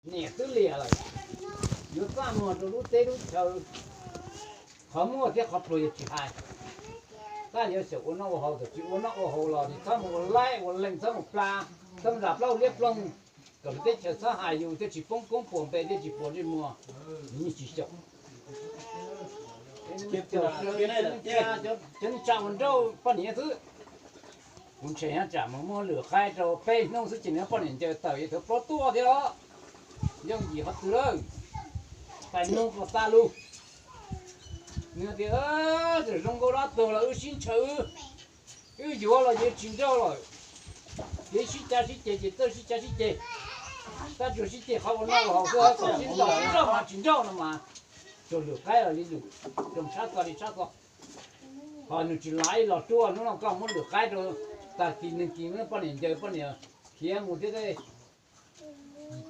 Niam twb liam lawm, yuav txaj muag rau lub teb lub chaw, qhov muaj thiab qhov pluag yuav tsis hais. Tab yuav xyaum ua noj ua haus, txawm tsis ua noj ua haus los tsis txhob mus ua laib ua leeg, txhob mus pla, txhob mus zam plaub liab ploog, kom lub teb chaws txhob hais yus thiaj tsis poob koob puas npe thiaj tsis puas ntsej muag, yeej tsis xyaum. Cov neeg tsa ua nrauj poj niam xwb. Kuv ntshe nyob tsam mus muab lwm qaib rau peb hnub xwb ces nws poj niam ncaws tawm yuav thawv plaub tuaj thiab os. Yooj yim qhov twg lawm, pais nug kom tas lus. Nws tias, txawm zoo nkauj dab tuag los wb sib ntshaw wb, wb yuav los yeej tsis nrauj lawm. Kev sib cav sib ceg ces txawj sib cav sib ceg, tab tsuas sib ceg qhov ua noj ua haus xwb, kom sib ntaus sib nrauj mas tsis nrauj no mas. Tsuas lwm qaib los li lwm, zoo tshab txog li tshab txog. Ho nws tsis laib los ruaj hnub no koj muab lwm qaib rau, tag kis neeg kis muab poj niam ncaws poj niam khiav mus thiab,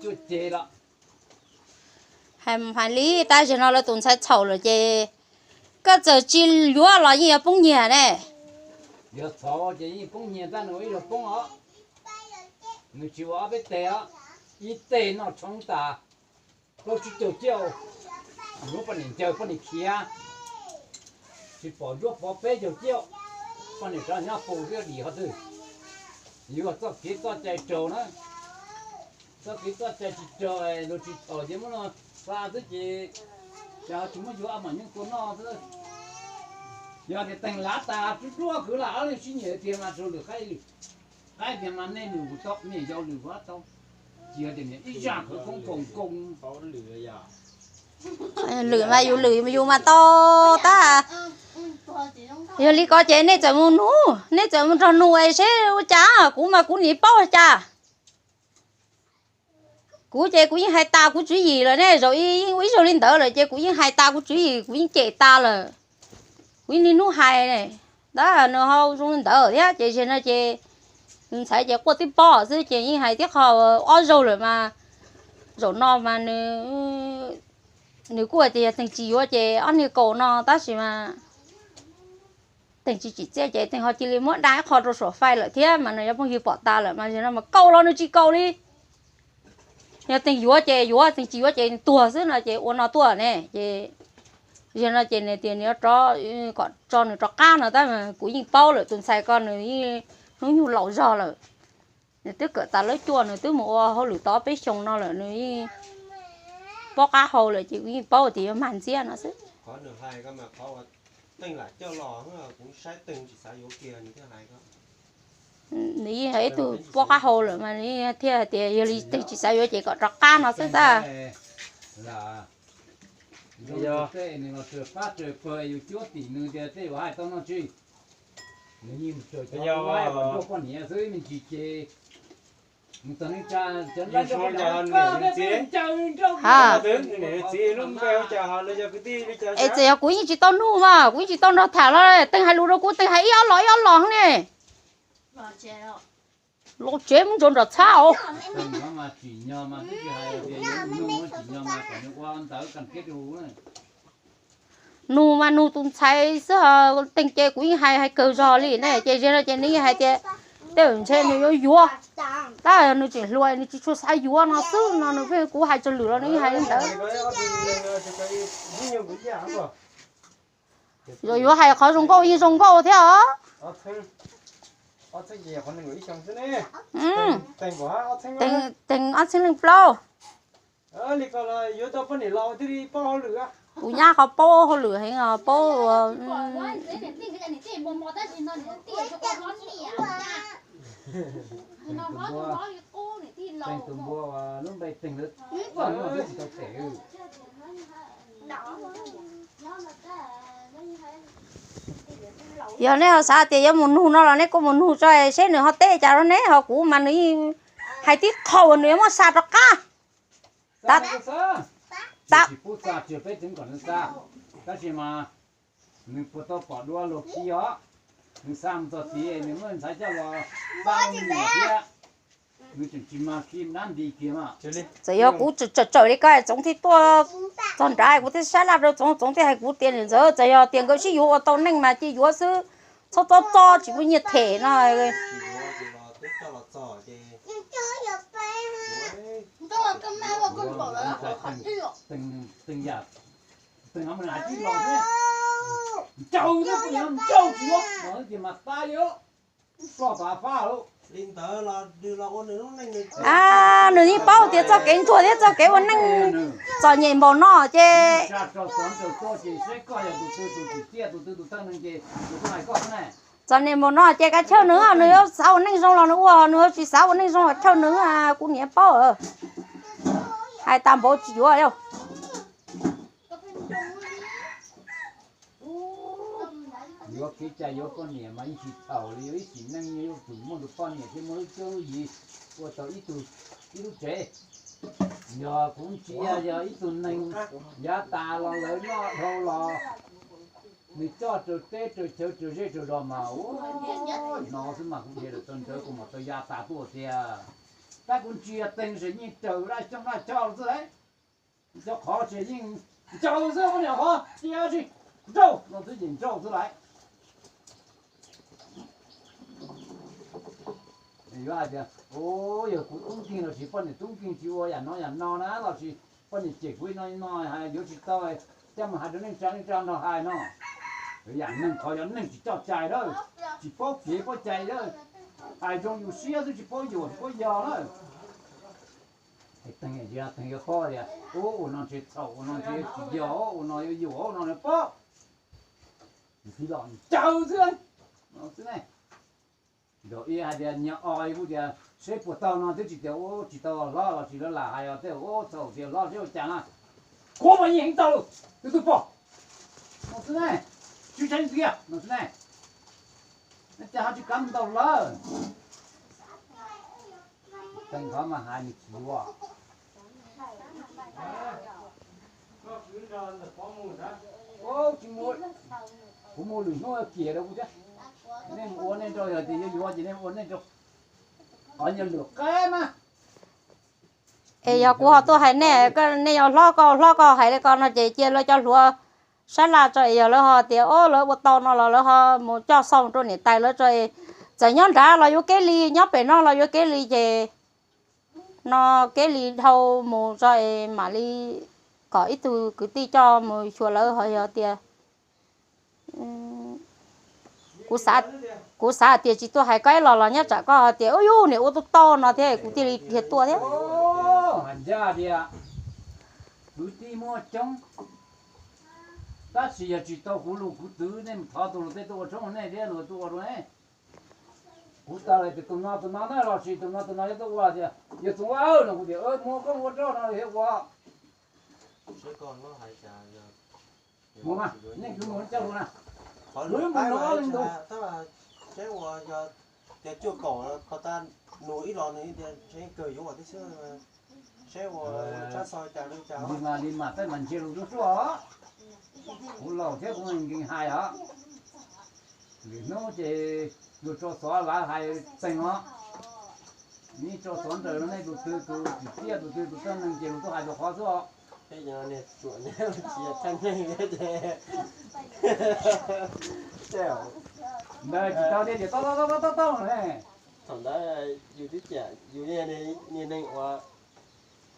cuaj ceg los. Hais li tab sis no lawv tus ntxhais txhaum lawm ces koj txawm tsis yuav los yeej yuav poob nyiag ne. Yog txhaum ces yeej poob nyiag tab nws ua ib zaug poob os. Nws tsis ua ob peb teg os, ib teg noj tshoob tas plaub tsib caug ciaj, nws muab poj niam ncaws poj niam khiav, tsis pom ntsuab pov peb caug ciaj, poj niam rov nyob pus xwb dim qhov twg. Yuav txoj kev txoj cai raug na, txoj kev txoj cai tsis raug, luag tsis txhaum ces muab no xa xwb ces, cas tsis muab yuav mam nyob tua noj xwb. Yog tias teeg lav tas ruaj ruaj khwv lam ob leeg sib nyiam tiag mas raug lwm qaib lwm, qaib tiag mas nej lwm kuv tau, niam yau lwm kuv tau, tsis yog tias niam ib zaj khawv koob koos koos. Lwm mas yus lwm yus mas tau tab. Yog li ko ces nej txawm mus nug, nej txawm mus nrog nug seb ua cas, kuv mas kuv nim paub cas. Kuv ces kuv yeej hais tas kuv tswv yim lawm ne, zaum ib yeej ua ib zaug li ntawd lawm ces kuv yeej hais tas kuv tswv yim, kuv yeej cem tas lawm. Kuv yeej niaj hnub hais, tab nws ho zoo li ntawd thiab ces zaum no ces nws ntxhais ces quaj tib pob xwb ces yeej hais tib qho ob zaug lawm mas, zaum no mas nws kuj hais tias yog teeg tsis yuav ces ob niag kaus no tab sis mas teeg tsis tsim txiaj ces teeg ho cia li muab da ib qho rau saum fais lawm thiab mas nws cov phooj ywg pom tas lawm mas zaum no mas kaus los nws tsis kaus li. Yog teeg yuav ces yuav, teeg tsis yuav ces tuag xwb no ces ua no tuaj ne ces, zaum no ces nws tias nws yuav rov, kom tso nws rov qab no tab mas kuv yeej paub lawm tus ntxhais ko nws yeej hnub nyoog laus zog lawm. Nws twb kawm tas lab cuaj, nws twb mus ua hauj lwm tau peb xyoos no lawm, nws yeej paub qab hau lawm ces kuv yeej paub tias yuav mag ntxiab no xwb. Nws yeej hais ib tug paub qab hau lawm mas nws thiaj hais tias yog li teeg tsis xav yuav ces kom rov qab no xwb tab. Es txawm yog kuv yeej tsis tau nug mas kuv yeej tsis tau nrog tham los teeg hais lus rau kuv teeg hais ib ob los ib ob los ne. Los tsev mus ntsoov nram txhab os. Nug mas nug tus ntxhais xwb, teeg ces kuv yeej hais hais kawg zog li ne ces zaum no ces nws yeej hais tias tej zaum ntshe nws yuav yuav, tab nws tseem hluas nws tsis tshua xav yuav no xwb no nws pheej kuv hais tsawg lwm los nws yeej hais li ntawd. Yuav yuav hais qhov zoo nkauj yeej zoo nkauj thiab os. Teeg ob txhiab leej plaub. Kuv nyab qhov paub hauj lwm heev os, paub. Yog nej ho xav tias yuav mus nug no los nej kuj mus nug tso seb nws ho teb cas rau neb, ho kuv mas nws yeej hais tib qho uas nws yuav muab xa rov qab. Tab, tab, tab sis mas nws puas tau pom dua luag khi os, nws xa mus txog tid nws muab ntxhais coj los xa mus thiab, nws tseem tsis mag khi dab nti kiag mas. Txawm yog kuv tsawm tsawm li ko Txoov thiaj tuaj txog nrad kuv thiaj sab laj rau Txoov, Txoov thiaj hais kuv tias niam ntxawm txawm yog tias nkawd sib yuav ua tau neej mas cia yuav xwb, txhob txob txob tsis muaj nyiaj them no. Teej yam, teej no mas nws hais tib los xwb, ncaug xwb, kuv yog ncaug tsis yuav no ces mas tab li, ploj tas fab lawm. A, nws yeej paub tias txoj kev ntsuag thiab txoj kev ua neej txom nyem npaum no ces, txom nyem npaum no ces kav chawj nws, nws yuav xav ua neej zoo los nws ua, nws yuav tsis xav ua neej zoo los chawj nws, kuv niam paub. Hais tas npaum tsis yuav yog. Yuav kev cai yuav poj niam mas yeej tsis txhaum li, yuav ib sim neej yuav tsum muaj tus poj niam thiab muaj lub cuab lub yig ua tau ib tug, ib lub tsev. Yog kuv ntsia yog ib tug neeg yav tas los lawv noj dhau los nws coj raws teb raws chaw raws zej raws zos mas ua no xwb mas kuv dhia lawm tau ntawd kuv mam tau ya tas tuaj tiag. Tab kuv ntsia Teej ces yeej raws dab xyoob dab coj xwb lauj. Cov qhov ces yeej ncaug xwb, poj niam qhov tias tsis nrauj no twb ces nrauj xwb lauj. Yuav hais tias, o, yog kuv tub nkeeg los sis poj niam tub nkeeg tsis ua yam no yam no na los sis poj niam cem kuv no no yuav tsis tau, coj mus hais rau neej tsa neej tsa nrog hais no. Yam neeg qhov yog neeg tsis coj cai lawm, tsis paub kev paub cai lawm, hais zoo yus siab xwb tsis paub yuam tsis paub yog lawm. Teeg yuav paub tias ua no ntshe txhaum, ua no ntshe tsis yog, ua no yuav yuam, ua no nws paub. Nws tib los ncaug xwb, no xwb ne. Nraum ib hais tias nyias o kuj tias seb puas tau no twb tsis tias ua tsis tau hlob los sis lawv lam hais os tej ua txhaum tias hlob seb ua cas na. Khuav mas yeej heev tau lawm, twb twb pom no xwb ne, tsis saib ntxiv no xwb ne. Cas ho tsis kav mus ntaus lawv? Teej qhov mas hais nws tsis yuav. Kuv muaj lwm hnub kiag rau kuv thiab. Nej mus ua nej nrau, yog tias yuav yuav ces nej mus ua nej nrau. Qhov nyuag lwm qab mas. Es yog kuv ho tuaj hais nej, nej yog hlob koj hlob koj hais li ko no ces cia lawv cov hluas sab laj tso es yog lawv ho tias o lawv ua tau no los lawv ho mus coj xov rau niam tais lawv tso es txawm nyob nrad los yuav kev li, nyob pem no los yuav kev li ces no kev li dhau mus tso es mam li kom ib tug kwv tij coj mus xyuas lawv ho yog tias kuv xav tias tsis tuaj hais koj ib los los nyob tsam koj hais tias ub yus niam ua tuaj tau no thiab kuv thiaj li dhia tuaj thiab. Hais ncaj tias kwv tij muaj coob, tab sis yog tsis tau kuv lus kuv twv nej mus thov tus luag tej tuaj ua tshoob nej thiab luag tuaj ua rau ne. Kuv tas lawm tias tus no tus no na los sis tus no tus no yuav tuaj ua tias yog Txoov Vaj no kuv tias muab koj ua roj no thiab ua. Mus mas, nej kwv mus coj lus na. Lub mus no ob leeg ntus. Seb ua yog tias cuaj kaum ko tas nus ib los nws tias seb kawg yuav ua tib xwb, seb ua sab xo cas li cas. Li mas li mas peb mas ntsia lus tsuag tsuag os. Kuv laus thiab kuv nkees hais os. Lwm hnub ces luag tso xov lawv hais txeeg os. Neb tso xov nraws nej tus twg tus twg tiaj tus twg tus txoj neeg ces luag tuaj hais tus qhov xwb os. Peb cov niag ruam nyob tsis yog txheej neeg thiab ces ntawd tsis tau tias tias tau tau tau tau tau ne. Thaum ntawd yus twb tias yus niag neeg ua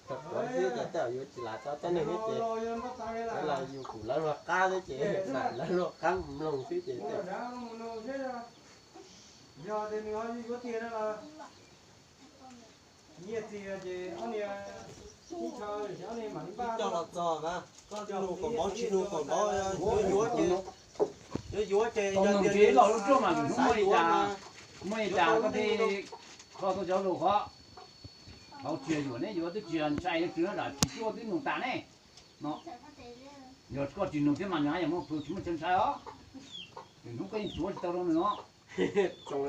tau kuv xwb ces tej zaum yus tsis lav tau txheej neeg thiab ces lawv los yus kuv lawv luag qab thiab ces mam lawv luag qab mloog xwb ces tej zaum. Yog tias nws ho yuav tiag no los nyiaj txiag ces ob niag ib ntshaw ces ob niag mam li npaj coj los txog na. Koj nug kom npaum tsis nug kom npaum, yuav yuav ces, yuav yuav ces yog tias los lub rooj mas nws hnub muaj li cas, muaj li cas koj thiaj kho tau cov lus qhov. Thaum tsis yog yuam neb yuav twb tsis yog ntshai yuav tswv no, tsis cuaj twb nug tas ne. No yog koj tsis nug thiab mas nws haj yam muaj plhus tsis muaj chaw ntshai os. Lwm hnub koj yeej tuav tsis tau rau nws os. Txoov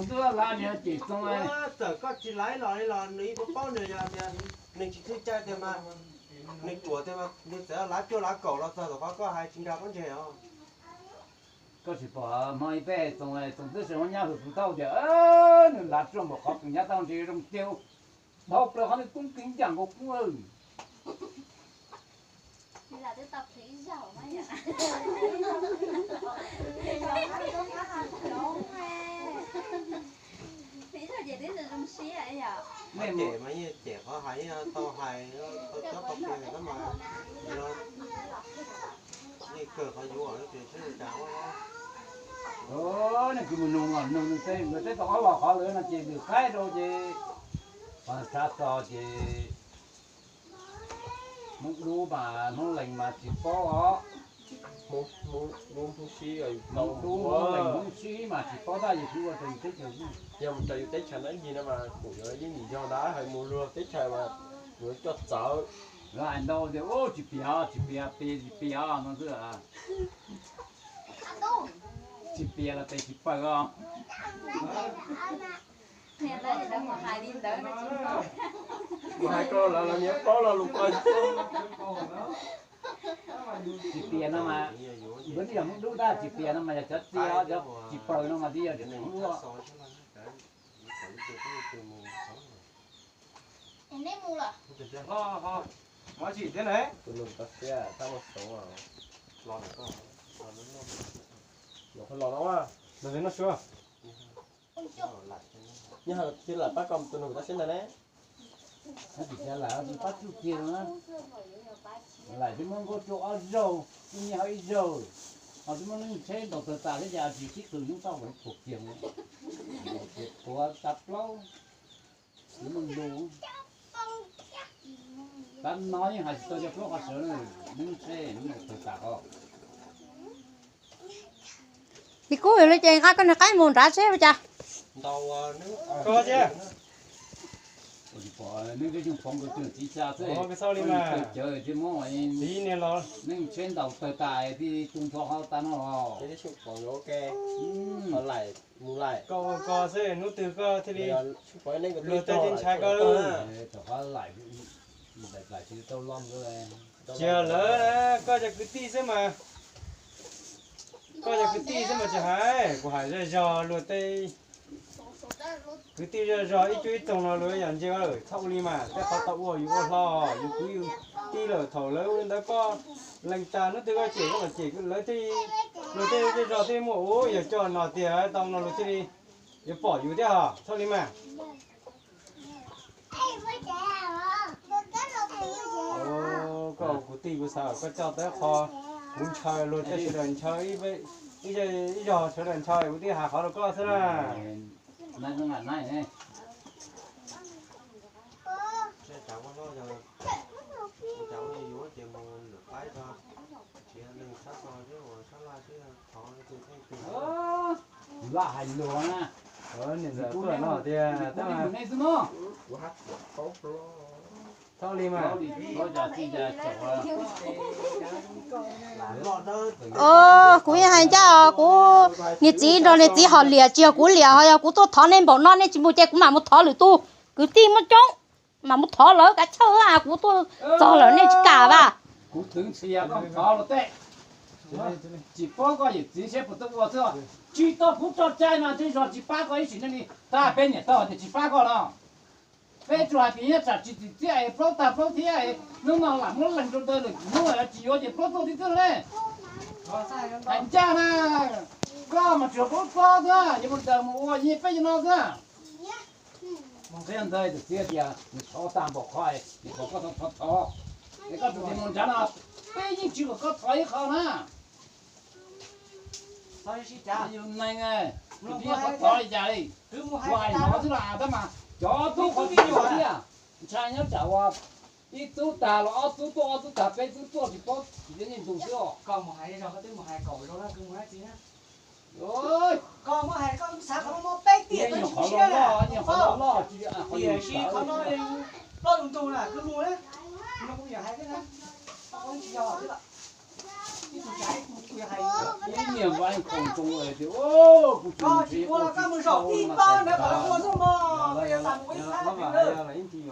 twb lav nws cem Txoov. Txawm koj tsis lav los li los nws yeej paub nws yog tias nws tsis txhij cai tiag mas, nws ruam tiag mas nws txawm lav cuaj lav kaum los txog tom qhov koj hais tsis nkag pob ntseg os. Koj tsis pom hmo ib peb Txoov, Txoov twb sawv hauv nyab hwm tus tau tias nws lav tsuag npaum qhov tus nyab tau ntshe zoo tiag. Dhau plaws qhov nws tub nkeeg ncaj nkaus kub. Cem mas yeej cem qhov hais, tau hais, tau cob tau qhia mas, yeej kawg qhov yuav ces sab tas. Nej kws mus nug, nug nws tej, nws tej tau ob los qhov lawm no ces lwm qaib rau ces, pas tshab txog ces Hmoob Dub mas Hmoob Lees mas tsis paub os. Hmoob Dub, Hmoob Sib, Hmoob Dub, Hmoob Lees, Hmoob Sib mas tsis paub tab yus twb ua rau yus teb chaws. Yog mus rau yus teb chaws ntawd ib ncig no mas kuv yuav yeej nim yog ntag, hais mus luag teb chaws mas yuav coj txawv. Lawv hais ntau tias ub tsis piam, tsis piam, pes tsis piam no xwb. Tsis piam los pes tsis paws os. Mus hais koj lawv los niam paub lo lus ko. Tsis piam no mas, npawg nej yog Hmoob Dub tab, tsis piam no mas yog cov txias, cov tsis paws no mas twb yog cov Hmoob Dub. Tus nus tau siab tab muaj xoov. Los no, los no suav. Nyob hauv tsis lam pab koj tus nus tau siab ntag ne. Tab sis lam pab tsuj kiag no, lam twb muab nkauj tsuj ob zaug, tsuj nyiaj hauv ib zaug, ho twb muab neej tsheb ntaus tawg tas thiab ces tsis sib qw nyob toj puas kiag, tuav tas plaub, twb muaj lus. Tab no yeej hais tsis tau cov plaub qhov sawv, neej tsheb ntaus tawg tas os. Tsis kub li ces nqa koj niag qaib mus nrad seb ua cas. Ntau, koj thiab. Ua tsis pom, neb twb yeej pom nkawd twb txiv xya xwb, kawg cawv thiaj muab neej tsheb ntaus tawg tas thiaj tu nrho hauv tas no los. Koj ua ko xwb, hnub twg koj thiaj li luag tej thiaj ntshai koj lawm. Tsis yog lawv, koj cov kwv tij xwb mas, koj cov kwv tij xwb mas tsis hais, kuv hais zej zog luag tej kwv tij zej zog ib tsoom ib tsoom no luag yam ntse, txhob ua li mas, tej qhov tau ua yus ua hlo, yus kwv yus tij lawm, thaum lawv ua li ntawd koj lees tas hnub twg koj cem koj mam cem lawv thiaj, luag tej zej zog thiaj muaj ub yog coj no tiag tau no luag thiaj li yuav pom yus thiab os, txhob li mas. Koj ua kuv tij kuv xav koj coj tau qhov kuv ntshaw luag tej sawv daws ntshaw, ib zog sawv daws ntshaw kuv twb hais qhov rau koj xwb na. Laj hais lus na, niam ntxawm tuaj no tias, txhob li mas. Kuv yeej hais ncaj os, kuv niag txiv nrog niag txiv ho liam, tsis yog kuv liam, ho yog kuv tuaj thov nej npaum no nej tsis mus ces kuv mam mus thov lwm tus kwv tij muaj coob, mam mus thov lawv kav chawj, kuv tuaj txog lawm nej tsis kam vas. Kuv thwv ntxhias koj thov luag tej, tsis paub koj yawm txiv siab puas tuaj ua xwb. Tsis tau kuv tso cai mas tej zaum tsis pab koj ib sim neej li, tab peb niam tau tias tsis pab koj no. Peb tsuas hais tias nyob tsam tsis txim txiaj es plaub tag plaub thiab, hnub no lam muab lees rau ntawd lawm, hnub no tsis yuav ces plaub tuaj tib txwj ne. Hais ncaj na, koj mas tsuas plaub txob xwb, yuav mus daws mus ua yeej peb cov no xwb. Qhia ntawd tus txiv tias nws thov tag npaum qhov, nws thov koj thov thov thov, es koj tus tias mus nrad no, peb yeej tsis kom koj thov ib qho na. Yus neeg, yus twb qhov thov li cas li, kuv hais no xwb las tab mas cov tub qhov tib tiag, ntshai nyob tsam ua ib tub tag los ob tub tuaj, ob tub tag peb tub tuaj tsis paub tsis tau ntu xwb os. Nyuam qhuav loj loj, nyuam qhuav loj loj, tiam sis qhov no plaub tus ntug na, kuv mus na, no kuv yam hais thiab na, tsis yog thiab. Ib tug tsav ib tug kuj yog hais. Ib niag vaib khoom zoo tias, kuv tsis ua los koj mus zaum tib pab ntawd kom ua xwb mog, koj yog tas mus ib thab ib ncig,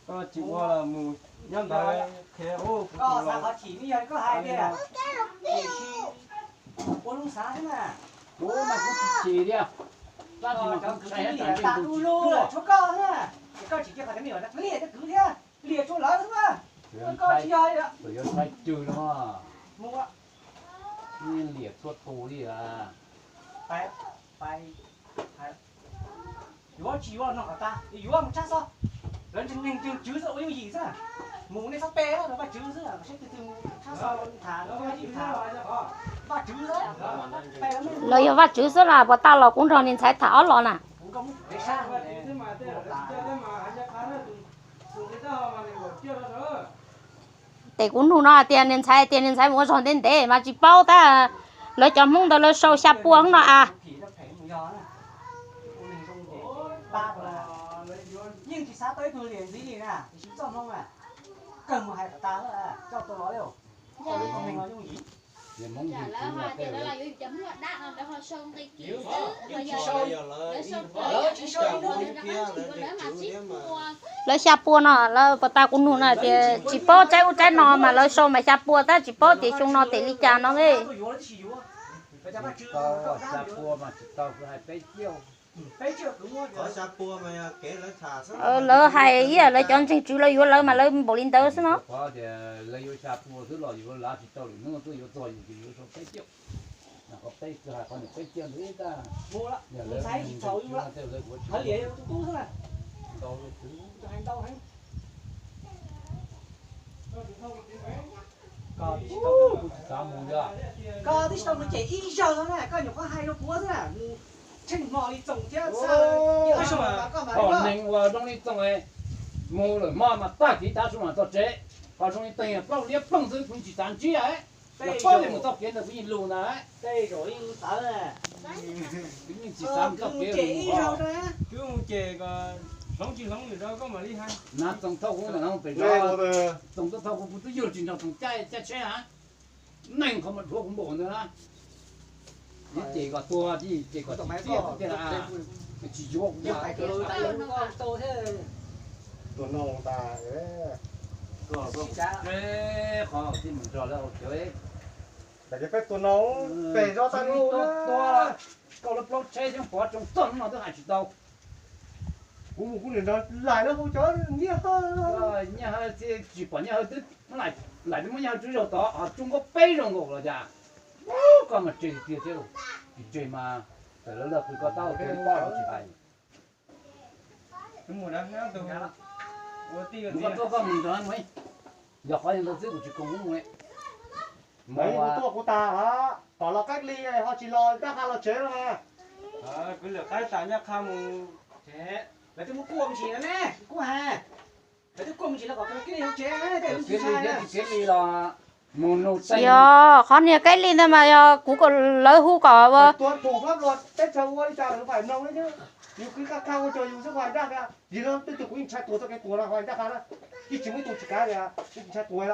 koj tsis ua los mus nyob ntawd qhia, kuv tsis ua. Koj xav qhov chim ne yog koj hais tias, tiam sis ua lub xav xwb na. Kuv mas kuv tsis chim li, tab sis mas kuv ntshai tab sis mas kuv tsis tuaj. Tshuav koj na, es koj tsis cia qhov me nyuam liam cov kwv thiab, liam tshuav lawv xwb na. Koj tsis yog li. Txawm yuav ntshai cws no, liam txhua tus li a. Yuav tsis yuav no kom tag, yuav mus tshab xov. Lawv neeg twg tswv xwb ua yooj yim xwb. Mus nej txhob pe, Vaj Tswv xwb, saib twg twg mus tshab xov tham, Vaj Tswv xwb. Lawv yog Vaj Tswv xwb las, puas tag los kuv nrog niag ntxhais tham ob los na. Ces kuv nug no hais tias niag ntxhais, tias niag ntxhais mus ua zog ntev ntev mas tsis paub tab. Lawv cov Hmoob ntawd lawv sau xya pua no a. Lawv xya pua no, lawv puas tag kuv nug no tias tsis paub tsaib ub tsaib no mas lawv sau mas xya pua tab tsis paub tias xyoo no tes li cas no ne. Lawv hais ib yam lawv cov ntseeg tswv lawv yuav lawv mas lawv npaum li ntawd xwb no. Koj twb tsis tau mus ces ib zaug no na, koj nyuam qhuav hais rau kuv xwb na, mus tsheej hmo li Txoos thiab Xab, neeg uas zoo li Txoos mus lawm hmo mas tag kis tav su mam txog tsev, ho zoo li Teeg plaub liab ploog xwb kuv tsis xav ntsib. Tej zaum mus txoj kev ntawd kuv yeej lus ntag. Tej zaum yeej tawv, kuv yeej tsis xav mus txoj kev mus ces hloov tsis hloov lwm rau koj mam li hais. Nav Txoos thauj kuv ntawm no pem zos, Txoos tuaj thauj kuv, kuv twb yug tsis nrog Txoos caij caij tsheb na. Neeg qhov muag dhuav kuv npaum ntawd na. Ces kom tuag ces kom tsis txiaj tiag, tsis yuav kuv. Tuag no tas, qhov thiaj mus nrog lawv ua kev. Peb tuag no, pem zos tas no, koj lub plaub tsheb xyoob pov tsoo txog no twb hais tsis tau. Kuv mus kuv niam nrog lais lawv hu cov nyiaj hawj, nyiaj hawj tsis pom nyiaj hawj twb, lais twb muab nyiaj hawj tswb zaug tod ho tsuj nkaus peb zaug nkaus los cas. Koj mas tseg tiag thiab, tsis tseg mas txawm lawv lawv qhwv koj tau thiab poj los tsis hais. Mus koj tuaj koj mus nrog mus, yog qhov yog ntawd xwb kuv tsis koom kuv mus li. Kuv tuaj kuv tas, kom los qaib li ho tsis los ncaj qha los tsev no. Kuv lawm qaib tas ncaj qha mus. Lawv twb muab kuaj me ntsis no ne, kuj hais. Lawv twb kuaj me ntsis no kom lawv qaib li tsev, tej lub tsis tshaj na. Yog qhov niag qaib li ntawd mas yog kuv, lawv hu kom ua. Tuav tsum pháp luật teb chaws ua li cas lawv phải mloog thiab. Yus kis qaj qha ua rau yus xwb, ho ncaj qha. Yog no tej tug kuv yeej ntshai tuag txoj kev tuag no, ho ncaj qha na. Yeej tsis muaj ib tug tsis kav li, yeej ntshai tuag.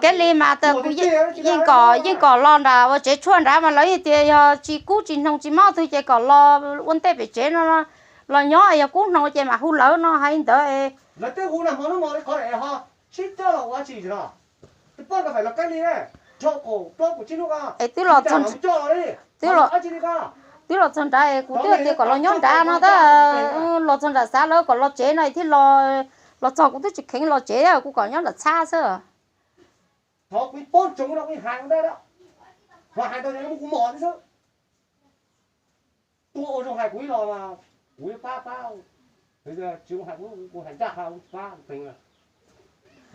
Kev li mas tas kuv yeej kom, yeej kom los nram ua tsev tshuaj nrad mas lawv yeej tias yog tsis kub tsis hnoos tsis mob twg ces kom los ua ntej pem tsev no los nyob, yog kub hnoos ces mam hu lawv no hais li ntawd. Lawv twb hu nag hmo lub hmo li qhov ho sib coj los ua tsi no. Twb poj ko fais los kab li ne, rho kaum plaub kaum tsib hnub ko, es twb los txog, twb los txog nrad es kuv twb tias kom los nyob nrad no tab, los txog nram xav lawv kom los tsev no thiaj los, los txog kuv twb tsis kheev los tsev, kuv kom nyob nram txhab xwb. Thov kuv ib pob tsoov no kuv hais ua ntej na, ho hais ntau ces kuv mos xwb. Tuaj ua zoo hais kuv ib los mas kuv pab pab, tsis ua hais kuv, kuv hais ncaj qha kuv pab teev.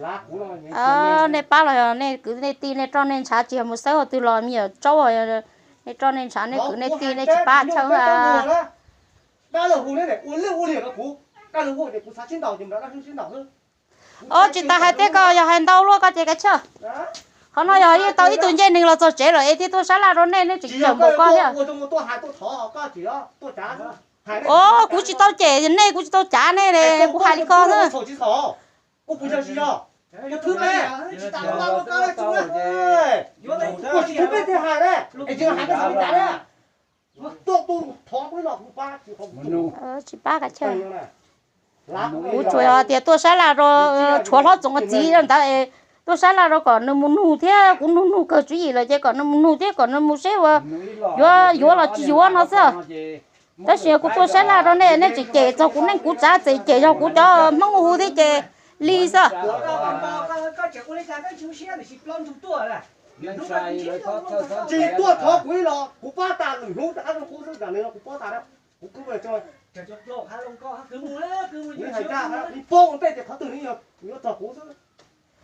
Nej pab los yog nej kwv nej tij nej roj nej ntshav tsis yog mus xawb hauv twg los me nyuam tsaub, nej roj nej ntshav nej kwv nej tij nej tsis pab chaw. Dab laug hu ne, ua lwj ua liam rau kuv, dab laug hu ces kuv xav sib ntaus ces mus nrog dab laug sib ntaus xwb. Os, tsis tas hais tias koj yog hais ntau luaj koj ces kav chawj. Qhov no yog yeej tau ib tug ncej neeg los txog tsev lawm es thiaj tuaj sab laj rau nej, nej tseem cawm npaum koj thiab. Os, kuv tsis tau cem nej, kuv tsis tau cav nej, kuv hais li ko xwb. Tsis pab kav chawj. Kuv tsuas yog tias tuaj sab laj rau, tshuav hlob Txoov ua txiv ntawd es tuaj sab laj rau kom nws mus nug thiab, kuv nug nug kawg tswv yim lawm ces kom nws mus nug thiab kom nws mus seb ua yuav, yuav los tsis yuav no xwb. Tab sis kuv tuaj sab laj rau nej, nej tseem cem txog kuv neej kuv tsav, tseem cem yog kuv cov Hmoob hu thiab ces li xwb. Tsis tuaj thov kuv ib los kuv pab tas lwm hnub rov qab rau kuv xwb, tam no kuv pab tas na. Kuv kwv, kuv hais ncaj, nws paub ua ntej tias qhov twg nws yuav txog kuv xwb.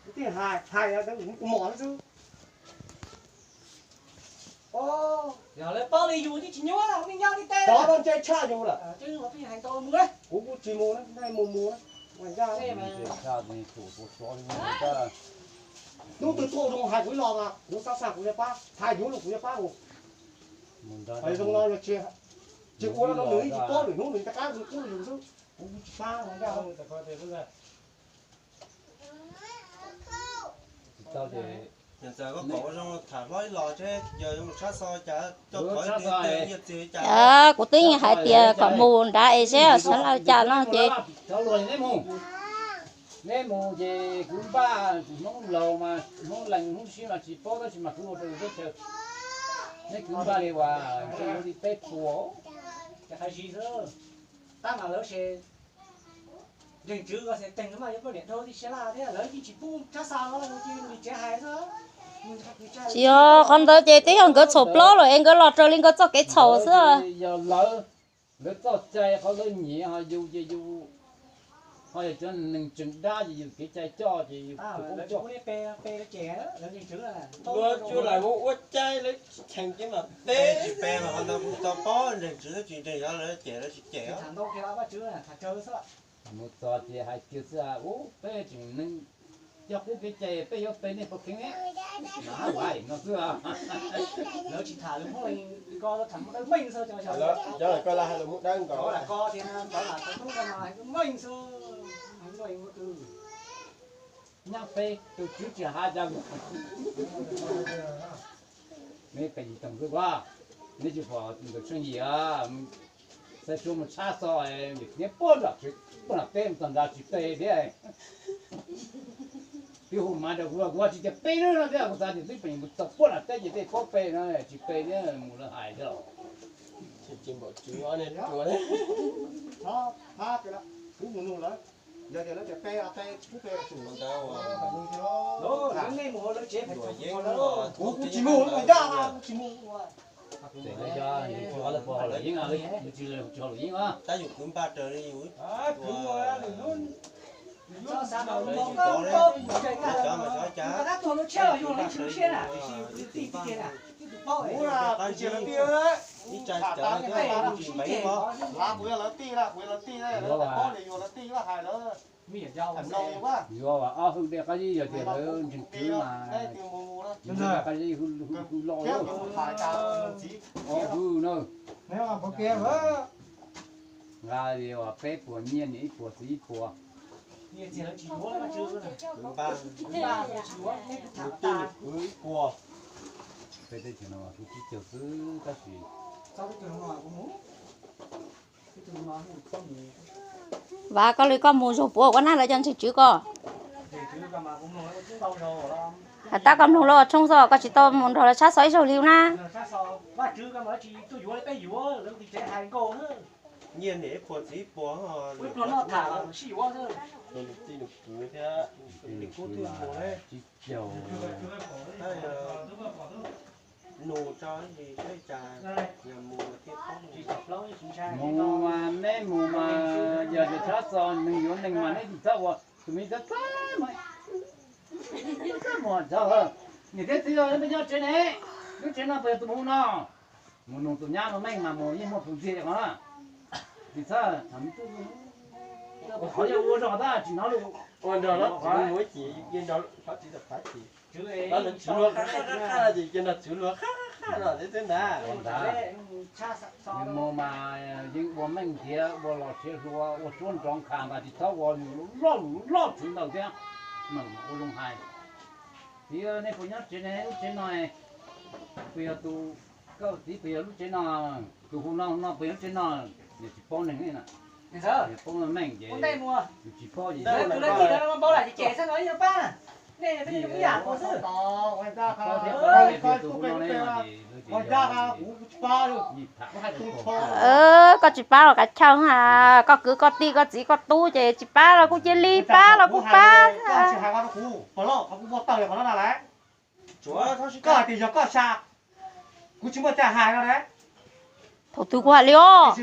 Kuv thiaj hais, hais mom xwb. Yog lawv paub li yus twb tsis nyuaj, me nyob li teb. Cov no ntse tshaj yus lawm. Kuv kuj tsis mus na, nej mus mus na. Ua ncaj. Hnub twg tuaj zoo hais kuv ib los mas kuv xav xav kuv yuav pab, hais yuav los kuv yuav pab mus. Hais zoo no yog tsis ua no nws tsis paub, lwm hnub nws rov qab mus kuj yus xwb. Kuv tsis pab ua ncaj. Txawm koj kom ua zoo tham hlob ib los seb yog yuav mus tshab xo cas, coj kov ib tug nyiaj txiag cas. Kuv twb hais tias kom mus nrad es seb sab laug cas no ces. Neb mus ces kuv npaj Hmoob laus mas Hmoob lees Hmoob siab mas tsis paub tab sis mas kuv ua rau lub teb chaws. Neb kwv npaj li uas ntshe yuav li peb puas. Tab mas lawv se nreeg tswv ko xes teeg mas yuav poj niam dhau tib siab laj thiab lawv yeej tsis pub tshab xa los cia nws tsev hais xwb. Tsis yog qhov ntawd ces twb yog nkawd txhaum plaub lawm es nkawd los raws li nkawd txoj kev txhaum xwb. Yog lawv, lawv txoj cai qhov lawv nyiam ho yus ces yus, ho yog cov neeg tseem dab ces yus kev cai coj ces yus coj. Luag tsuas lam ua ua cai lawv tsis cheem ces mam pe. Tsis pe mas qhov ntawd kuv tsis tau paub, nreeg tswv tsis nreeg, yog lawv cem lawv tsis cem. Mus txog ces hais kiag xwb, ub peb tseem neeg coj qub kev cai peb yuav pe nej puas kheev, mas hab ua no xwb. Lawv tsis tham lus Hmoob Lees, ko tham Hmoob Dawb Meej xwb. Cov lawv ko lawv hais lus Hmoob Dawb nkaus. Nyab peb tus tswv tsis hais cas. Neb pem yim toom xwb, neb tsis pom tus tswv yim, xav tsuag mus tshab xo, neb puag nram, puag nram teb mus txog nrad tsis pe thiab. Twb hu mas rau kuv, kuv tsis tias pe no thiab, kuv xav tias twb pem mus txog puag nram teb ces tej paub pe no tsis pe thiab mus lawv hais thiab los. Kuv mus nug lawv, yog tias lawv tias pe, pe kuv pe tsum ntawd. Kuv kuv tsis mus, kuv ncaj, kuv tsis mus. Lawv cov nws tsis ua lawv puas haum lawm yeeb, nws tsis ua lawv tsis haum lawm yeeb. Tab yus kwv npaj raws li yus, yus cov mas cov cas, ib tsa cov thiab tsis npeev ko. Kuv yog lawv tij, kuv yog lawv tij, lawv paub li yus lawv tij hais lawv. Yuav ob hwj dej qab zib, yog tias lawv ntseeg tswv mas ntseeg dej qab zib hwj loj, ob hwj na. Nqa li peb puas nyiaj, niam ib puas txiv ib puas. Tus tij nws kwv ib puas. Peb teb chaws no kuv tsib caug xwb tab sis. Vam, koj li koj mus zog puav ua nag lawv cov ntseeg tswv ko. Hais tab koj mloog lawv ua tshoob xwb, koj tsis tau mus nrog lawv tshab xo ib zaug li na. Nyiaj niam ib puas txiv ib puas, nws tij nws kwv thiab, nws kuj twb mus, tsib caug. Nug tso, saib cas yog mus thiaj paub. Mus mas neb mus mas yog tias tshab xo neeg yuav neeg mas neb tsis txhob ua, tus me txhob txhob mus, txhob mus txog. Niam thiab txiv, peb nyob tsev ne, lub tsev no puas yog tus mus no? Mus nug tus nyab mus meej mas mus yeej muaj tus ntxiag li qhov na. Tsis txhob, qhov yog ua zog tab tsis hnov lus. Ua nrog lawv qhov mus ib chim, ua nrog qhov tsis tau qhov chim. Lawv tsis ua qab qab qab no ces cia nrog txiv ua qab qab qab no xwb ntag. Mus mas yeej ua meej thiab ua los siav hluas, ua suab nrov nkhav mas tsis txhob ua lus loj lus loj tshwv ntawd thiab. Ua zoo hais. Txiv, nej puas nyob tsev ne? Lub tsev no puas yog tus, koj txiv puas yog lub tsev no? Tus hu no hu no puas yog lub tsev no? Nws tsis paub neeg li na. Nws paub meej ces nws tsis paub ces. Koj tsis pab los kav chaw, koj kwv koj tij koj txiv koj tub ces tsis pab los kuj cia li, pab los kuj pab. Koj hais tias yog koj xa, kuv tsis muaj cai hais no na. Thaum twg kuv hais li os?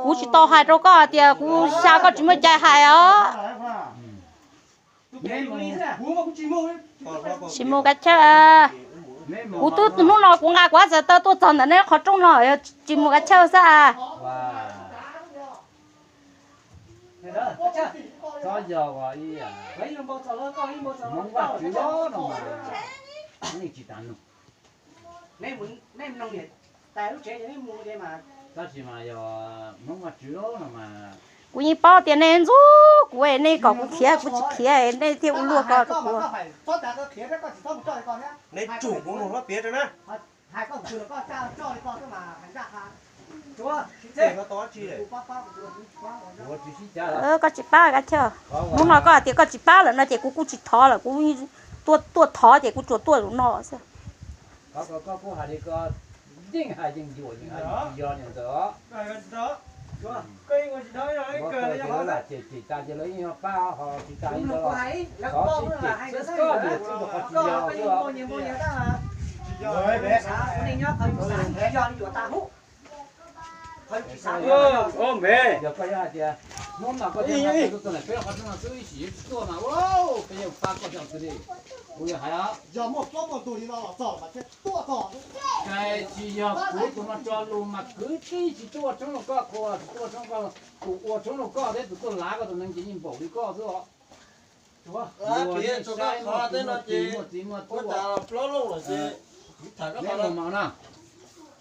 Kuv tsis tau hais rau koj hais tias kuv xya koj tsis muaj cai hais os. Tsis mus kav chawj. Kuv twb hnub no kuv nqa kuv ab txhais taw tuaj txog ntawm neb qhov rooj no, tsis mus kav chawj xwb. Kuv yeej paub tias nej ntxub kuv, nej kom kuv khiav kuv tsis khiav, nej thiaj ua luaj ko rau kuv. Koj tsis pab kav chawj. Hnub no koj hais tias koj tsis pab lawm no ces kuv kuj tsis thov lawm, kuv tuaj thov ces kuv tsuas tuaj zaum no xwb. Koj kuj hais li ko, yeej hais yeej yuam yeej hais tsis yog li ntawd. Ces tas ces lawv yeej pab ho tsis tas li ntawd. Qhov tsis ces xwb koj yuav tsis yog xwb. Yog koj yuav hais tias hnub no koj tuaj txog ntawm peb qhov rooj no xwb, ib sim yuav tsis tuaj mas peb yeej pab koj coj xwb li. Kuv yog hais os, yog muaj plaub muaj ntug li no los txog mas thiaj tuaj txog. Ces tsis yog kuv tus no tso lus mas kwv tij tsis tuaj tshoob rau koj, kuv tsis tuaj tshoob koj, tus ua tshoob rau koj thiab tus tuaj lav koj tus neeg ces yeej npaum li koj xwb os. Muaj txiv muaj tub, peb mus mas na,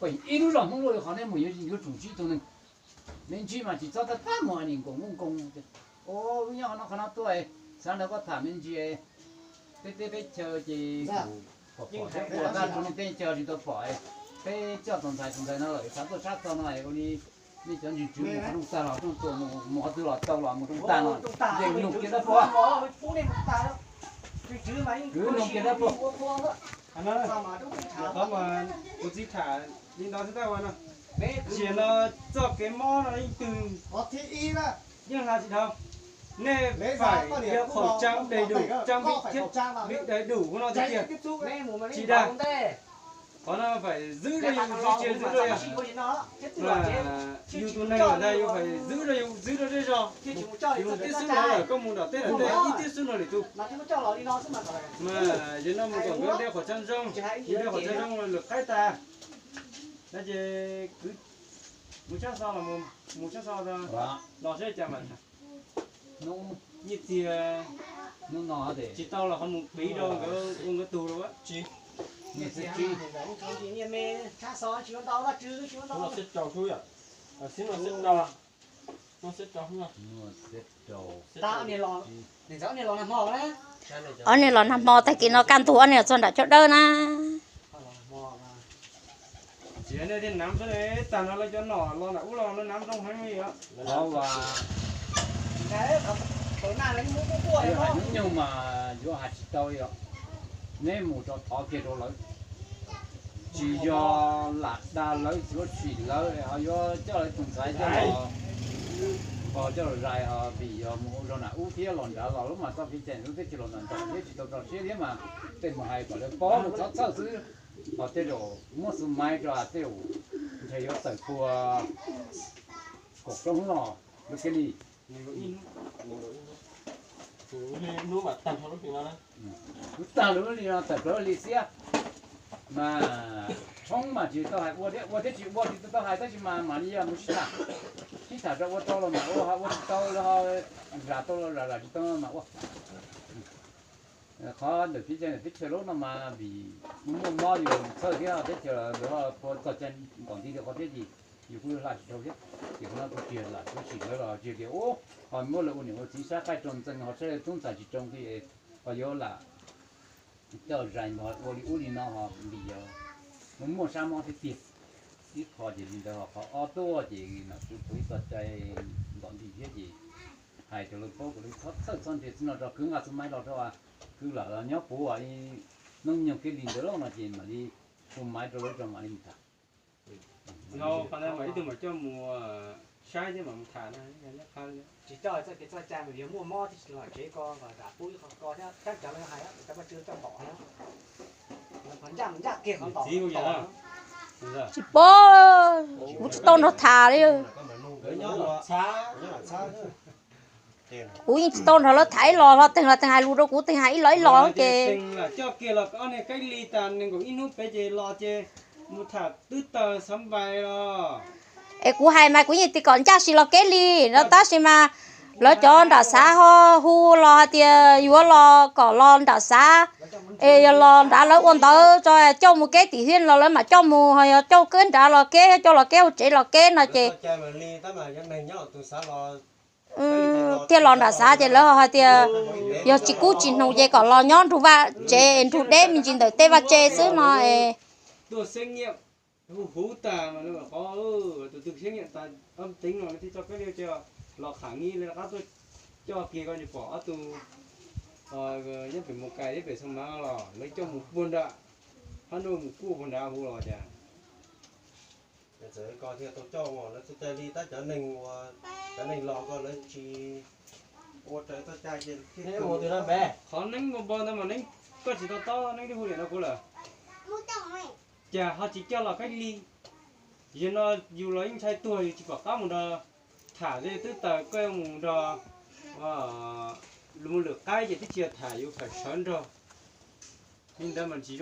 pem ib lub zos Hmoob luaj li qhov nej mus yuav tsoom tsib tug neeg, me ntsis mas tsis txhob tab tab mus ni nkoos nkoos nkoos. Wb nyob qhov no qhov no tuaj, xav nrog koj tham me ntsis. Peb teb peb chaw ces pom pom thiab ua tag rau nej teb chaw tsis tau pom. Peb coj tus ntxhais tus ntxhais no lawm xav tuaj sab txog no ua li nej cov ntsis tswv mus qhov rooj tag los rooj tuaj mus qhov twg los tau los mus rooj tag no, ces nug kiag tab puas, kwv nug kiag tab puas. Qhov mas kuv txiv tham li ntawd xwb tab ua no, tiam no txoj kev mob no yeej twg yeej hla tsis dhau. Nej phải đeo khẩu trang đầy đủ, trang bị thiết bị đầy đủ no tiag tiag. Tsis dag, qhov no phải giữ rau yus, duy trì giữ rau yus. Yus tus neeg lawm ntag, yus phải giữ rau yus, giữ rau zej zog. Yus mus tib xub no lawm, koj mus nram teb nram teb ib tib xub no lwm tus. Mas yus no mus kom nkawd đeo khẩu trang zoo, yus đeo khẩu trang zoo lwm qaib tag. No ces kwv mus tshab xo los, mus tshab xo los saib cas mas nyiaj txiag tsis tau los ho mus piv rau nkawd ua nkawd tug rau. Ob niag los nag hmo, tag kis no kaj ntug ob niag txog nram caj dawb na. Tsis nej thiaj nam xwb, tag no lawv cov nom los nram ub los lawv nam zoo heev li os. Yus hais hnub nyoog mas yuav hais tsis tau li os. Neb mus rau thov kiag rau lawv. Tsis yog lam dag lawv, tsis yuav tsim lawv ho yuav coj lawv tus ntxhais coj los, nqos coj los zais ho vim yog mus ua zog nram ub thiab los nrad los lub mas txoj kev cai lub teb chaws los nram nraum thiab tsis tau rau siab thiab mas tej mus hais kom lawv paub lawv txhob txhawj xwb. Ho tej zaum muab xu maiv rau tej zaum ntshe yuav tawm pua kaum plaub hnub no lub kiag li. Lub tag lub li no tawm plaws li xiab. Mas tshoob mas tsis tau hais ua thiab, ua thiab tsis ua tsis tau hais, tab sis mas mam li yog mus sib tham, sib tham rau ua tau los mam ua, ho ua tsis tau los ho zam tau los zam, zam tsis tau los mam ua. Qhov ntawm teb chaws, teb chaws lub no mas vim muaj mob yus txhawj thiab teb chaws lawv ho pua txog cai npaum nti li qhov thiab ces yus kuj hla tsis dhau thiab. Ces qhov no kuv tsis lam kuv sim lawv los tsis tias ub ho muab lawv ua niam ua txiv saib qaij rau ntxees ho saib tub ntxhais tsis rau nqi ho yuav lam coj zais npog ua li ub li no ho vim yog muaj muaj sab mob thiab tiag. Ib qho ces li ntawd ho qhov ob tuaj ces nom tswv pua ib txoj cai npaum nti thiab ces hais rau lawv paub kom lawv txhob txhawj txhob ntse xwb no rau kwv nqa xu maiv los rau kwv lam los nyob puv ib hnub nyoog kiag li ntawd lawm no ces mam li xu maiv rau lawv rau mam li mus tham. Qhov ntawd mas ib tug mam coj mus saib thiab mam mus tham na. Tsis coj txoj kev txoj cai mas yog muaj mob thiab tsis los tsev ko kom zam pub ib qho ko thiab, cov lawv hais cov paj tsw coj pom thiab. Tsis paub, kuv tsis tau nrog tham li. Kuv yeej tsis tau nrog lawv tham ib los, los teeg los teeg hais lus rau kuv, teeg hais ib los ib los ces coj kiag los ob niag Kab Lis tas nees nkaum ib hnub pem ces los ces mus tham twb taws xav npais los. Es kuv hais mas kuv yeej tias kom ncaj si los kev li no tab sis mas lawv cov nram xav ho hu los hais tias yuav los kom los nram xav, es yog los nrad lawv ua ntawv tso coj mus kev tim thiab los lawv mam coj mus, ho yog coj kev nrad los kev, coj los kev hauv tsev los kev no ces thiaj los nram xav ces lawv ho hais tias yog tsis kub tsis hnoos ces kom los nyob nrug vaj tsev, nrug deb me ntsis ntawm tej vaj tse xwb no es. Tuaj xeeb nyiaj huv huv tas mas qhov tus twg xeeb nyiaj tas ob teev no thiaj tso peb li los qham ngi li qab tuaj coj kiag ko pom ob tug nyob pem mus kais thiab pem xoo mav los lawv coj mus puag nram, hab nraj mus puag puag nrad huv los cas. Txawm ko thiaj tau coj lawv txoj cai li tab cov neeg ua, cov neeg los ko lawv tsis ua raws txoj cai ces thiaj ua. Qhov neeb npau npau ntawd mas neeb, koj tsis tau tob neeb twb hu niam rau kuv lawm. Cas ho tsis coj los Kab Lis? Yog no yus los yeej ntshai tuag yus tsis pom qab mus nrog tham, twb taws koj mus nrog mus lwm qaib ces twb tsis yog tham yus pheem sawv nrog. Li ntawd mas tsis